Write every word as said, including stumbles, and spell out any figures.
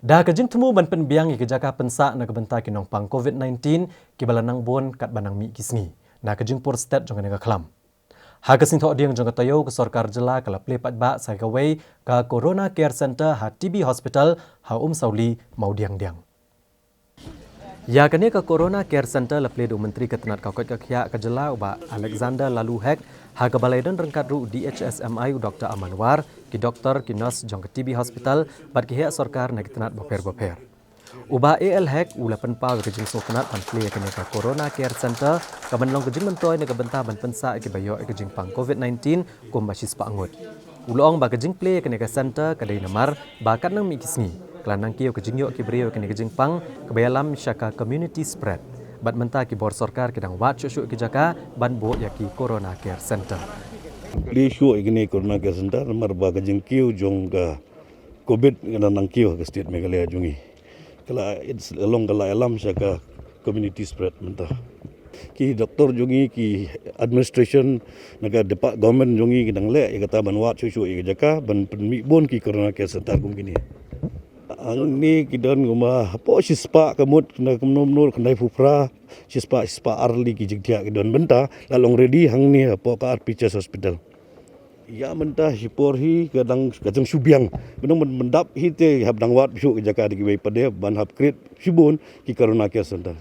Da ka jingthmu ban pynbiang ïa ka jaka pynsah na ka bynta ki nongpang COVID nineteen kiba la nang bun katba nang mih ki sngi, na ka jingpur stet jong kane ka khlam. Ha ka sngewthuh dieng jong ka taïew, ka sorkar jylla ka la plie paidbah sa kawei ka Corona Care Center ha T B Hospital ha Umsawli, Mawdiangdiang. Ïa kane ka Corona Care Center la plie da u Myntri ka tnat ka koit ka khiah ka jylla, u Bah Alexander Laloo Hek, ha kaba la ïadon ryngkat ruh u D H S M I, u Doktor Aman War, ki doktor, ki nurse jong ka T B Hospital bad ki heh sorkar na ki tnat bapher bapher. U Bah A L Hek u la pynpaw ïa ka jingsngewtynnat ban plie ïa kane ka Corona Care Center, kaban long ka jingmyntoi na ka bynta ban pynsah ïa kiba ïoh ïa ka jingpang COVID nineteen kumba shispah ngut. U la ong ba ka jingplie ïa kane ka center ka dei namar ba katba nang mih ki sngi, ka la nang kiew ka jingïoh ki briew ïa kane ka jingpang, kaba ïalam sha ka community spread. Bad mynta ki bor sorkar ki dang wad shuh shuh ki jaka ban buh ïa ki Corona Care Center. Plie shuh ïa kane Corona Care Center namar ba ka jingkiew jong ka COVID ka dang nang kiew ha ka state Meghalaya jong ngi. Ka la, it's long ka la ïalam sha ka community spread mynta. Ki doktor jong ngi, ki administration na ka department jong ngi ki dang leh ïa kata ban wad shuh shuh ïa ka jaka ban pynmih bun ki Corona Care Center kum kine. Hangne ki don kumba hapoh shispah ka mut, khyndai, kumno kumno, khyndaiphew phra, shispah, shispah ar tylli ki jingthiah ki don mynta, la long ready hangne hapoh ka R P H S Hospital. Ïa mynta shipor hi ka dang, ka dang shu biang. Mynta ban, ban dap hi te hap dang wad shuh ka jaka da kiwei pat de ban hap create shibun ki Corona Care Center.